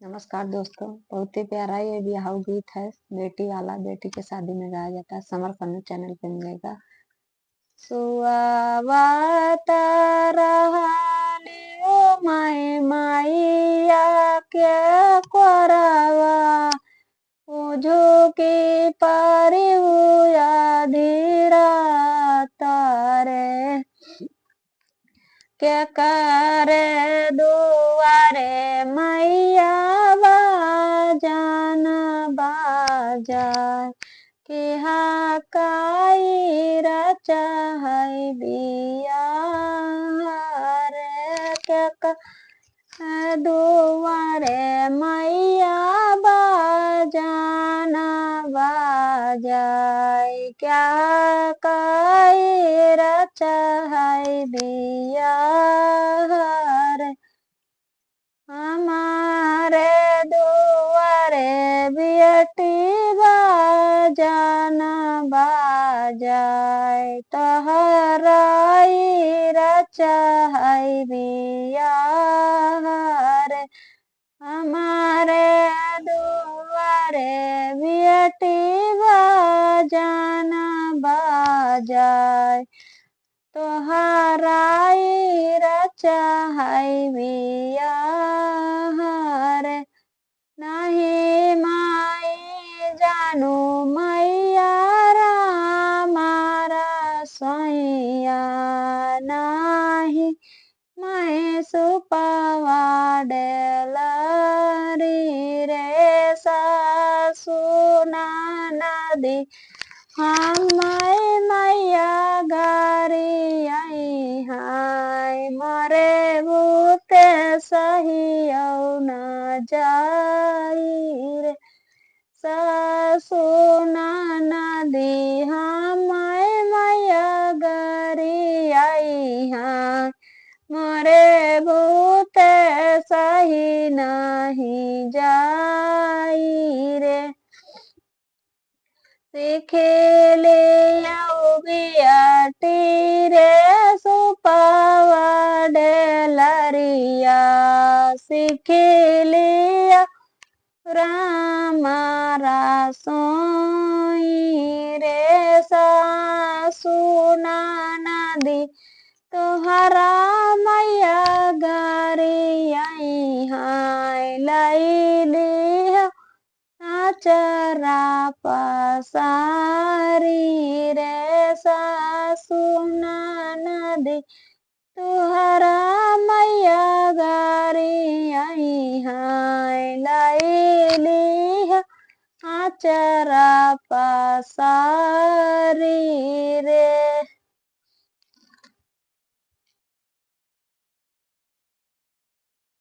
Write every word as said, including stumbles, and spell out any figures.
नमस्कार दोस्तों, बहुत ही प्यारा ये बियाह गीत है, बेटी वाला, बेटी के शादी में गाया जाता है, समर कन्नू चैनल पे मिलेगा। सुआवत रहली ओ माई, मैया के कोरवा, उझुकी परी उ आधी रात रे। केकरे दुआरे मैया बाजन बाजाए, कि हा काई रचा है बियाह रे। केकरे दुआरे मैया बाजन बाजाए, कि हा काई रचा है बियाह रे। हमारे दुआरे बेटी बाजन बाजाए, तोहराई रचा है बियाह रे। हमारे दुआरे बेटी बाजन बाजाए, तोहराई रचा है बियाह रे। नहीं माई जानू मैया राम रसोइया, नहीं मैं सुपवा डेलरी रे। सासु ननदी हम्मै मैया गरियाइहैं, मरे बुते सहियौ न जाई रे। सासु ननदी हम्मै मैया गरियाइहैं, मरे बुते सही नहीं जाई रे। सिखिलियौ बेटी रे सुपवा डेलरिया, सिखिलियौ राम रसोई रे। सासु ननदी तोहरा मैया गरियाइहैं, लइलिह अचरा पसारी रे। सासु ननदी तोहरा मैया गरियाइहैं, लइलिह अचरा पसारी।